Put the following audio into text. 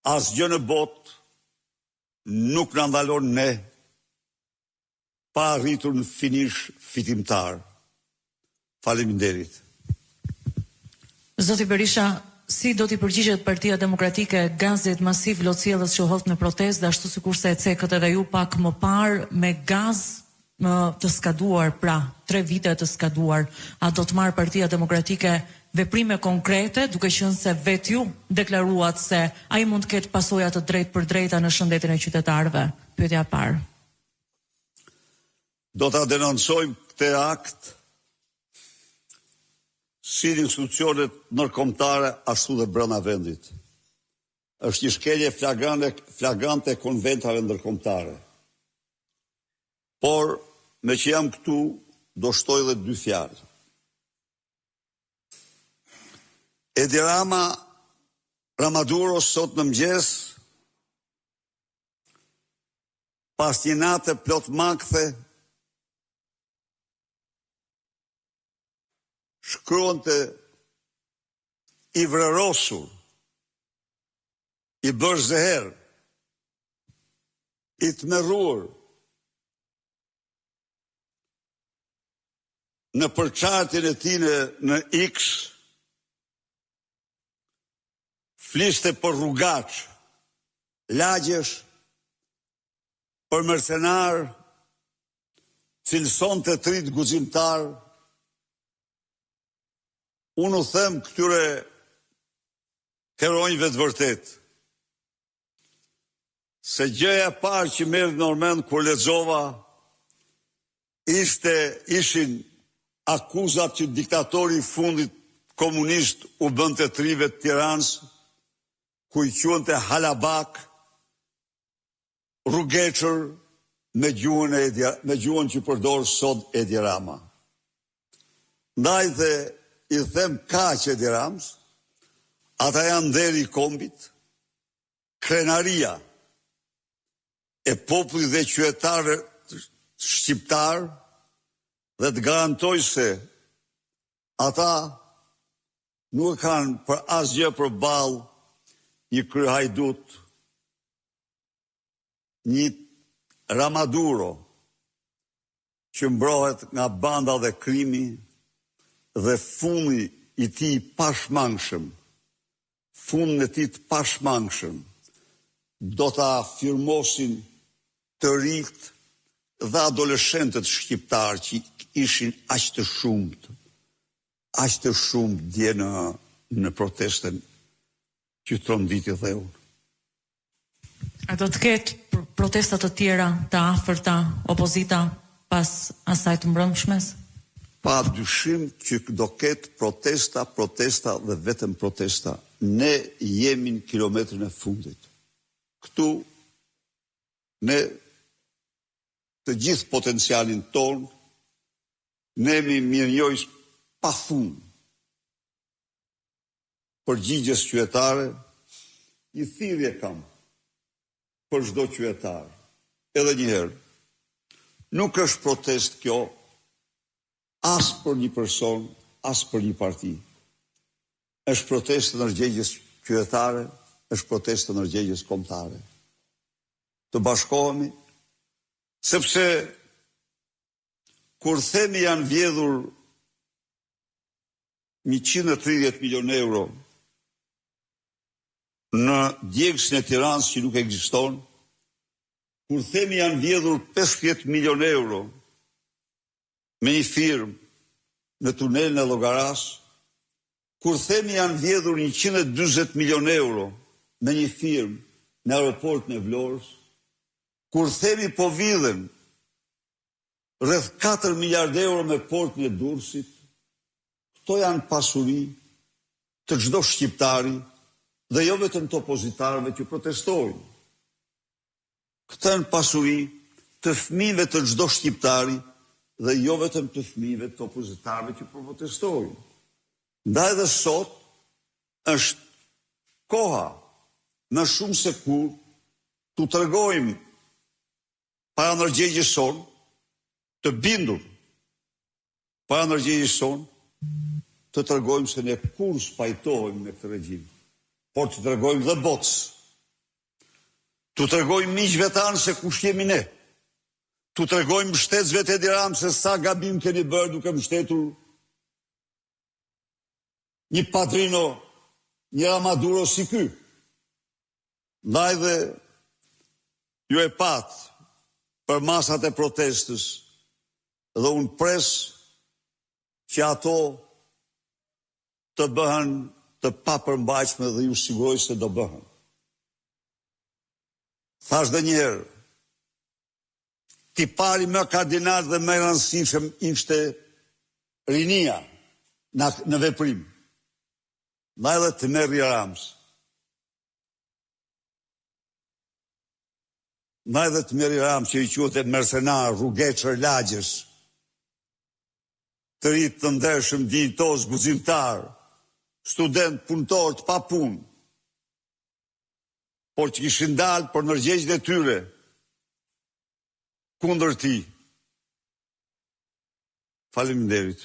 Asgjë në botë nuk na ndalon ne pa arritur në finish fitimtar. Faleminderit. Zoti Berisha, si do t'i përgjigjet Partia Demokratike gazit masiv lotsjellës që u hodh në protestë dhe ashtu sikurse e cekët edhe ju pak më parë me gaz të skaduar, pra tre vite të skaduar, a do të marrë Partia Demokratike veprime konkrete, duke qenë se vetë ju deklaruat se ai mund të ketë pasoja të drejtpërdrejta në shëndetin e qytetarëve? Pyetja e parë. Do ta denoncojmë këtë akt si në institucionet ndërkombëtare ashtu dhe brenda vendit. Është një shkelje flagrante, flagrante e konventave ndërkombëtare. Por, meqë jam këtu, do shtoj dhe dy fjalë. Edi Rama, Ramaduro sot në mëngjes Pas një nate plot makthe, shkruante i vrerosur, i bërë zeher, i tmerruar, në përçartjen e tij në X, Fliste për rrugaçë lagjesh, për mercenarë, cilësonte të rinjtë guximtarë. Unë u them këtyre heronjve të vërtetë, se gjëja e parë që më erdhi ndërmend kur lexova Ishte, ishin akuzat që diktatori i fundit komunist u bënte të rinjve të Tiranës, ku i quante halabakë, rrugeçër me gjuhën e Edi, me gjuhën që përdor sot Edi Rama. Ndaj dhe i them kaq Edi Ramës, ata janë nderi i kombit, krenaria e popullit dhe qytetarëve shqiptarë dhe të garantoj se ata nuk e kanë për asgjë përballë një kryehajdut, një Ramaduro që mbrohet nga banda dhe krimi dhe fundi i tij i pashmangshëm Fundin e tij të pashmangshëm do ta firmosin të rinjtë dhe adoleshentët shqiptarë që ishin aq të shumtë, aq të shumtë dje në në protestën që tronditi dheun. A do të ketë protesta të tjera të afërta opozita pas asaj të mbrëmshmes? Pa dyshim që do ketë protesta, protesta dhe vetëm protesta. Ne jemi në kilometrin e fundit. Këtu ne të gjithë potencialin tonë, ne jemi mirënjohës pa fund përgjigjes qytetare, një thirrje kam për çdo qytetar. Edhe një herë, nuk është protestë kjo as për një person, as për një parti. Është protestë e ndërgjegjes qytetare, është protestë e ndërgjegjes kombëtare. Të bashkohemi, sepse kur themi janë vjedhur 130 milionë euro në djegësin e Tiranës që nuk ekziston, kur themi janë vjedhur 50 milionë euro me një firmë në tunelin e Llogarasë, kur themi janë vjedhur 140 milionë euro me një firmë në aeroportin e Vlorës, kur themi po vidhen Rreth 4 miliardë euro me portin e Durrësit, këto janë pasuri të çdo shqiptari dhe jo vetëm të opozitarëve që protestojnë. Këto janë pasuri të fëmijëve të çdo shqiptari dhe jo vetëm të fëmijëve të opozitarëve që po protestojnë. Ndaj dhe sot është koha më shumë se kurrë t'u tregojmë para ndërgjegjes sonë, të bindur para ndërgjegjes sonë, të tregojmë se ne kurrë s'pajtohemi me këtë regjim, por të tregojmë dhe botës. T'u tregojmë miqve tanë se kush jemi ne. T'u tregojmë mbështetësve të Edi Ramës se sa gabim keni bërë duke mbështetur një padrino, një Ramaduro si ky. Ndaj dhe ju e patë përmasat e protestës dhe unë pres që ato të bëhen të papërmbajtshme dhe ju siguroj se do bëhen. Thashë dhe njëherë, tipari më kardinal dhe më i rëndësishëm ishte rinia në, në veprim. Ndaj dhe tmerri i Ramës. Ndaj dhe tmerri i Ramës që i quante mercenar, rrugeçër lagjes, të rinj të ndershëm, dinjitozë, guximtarë, studentë, punëtorë të papunë, por që kishin dalë për ndërgjegjen e tyre kundër tij. Faleminderit.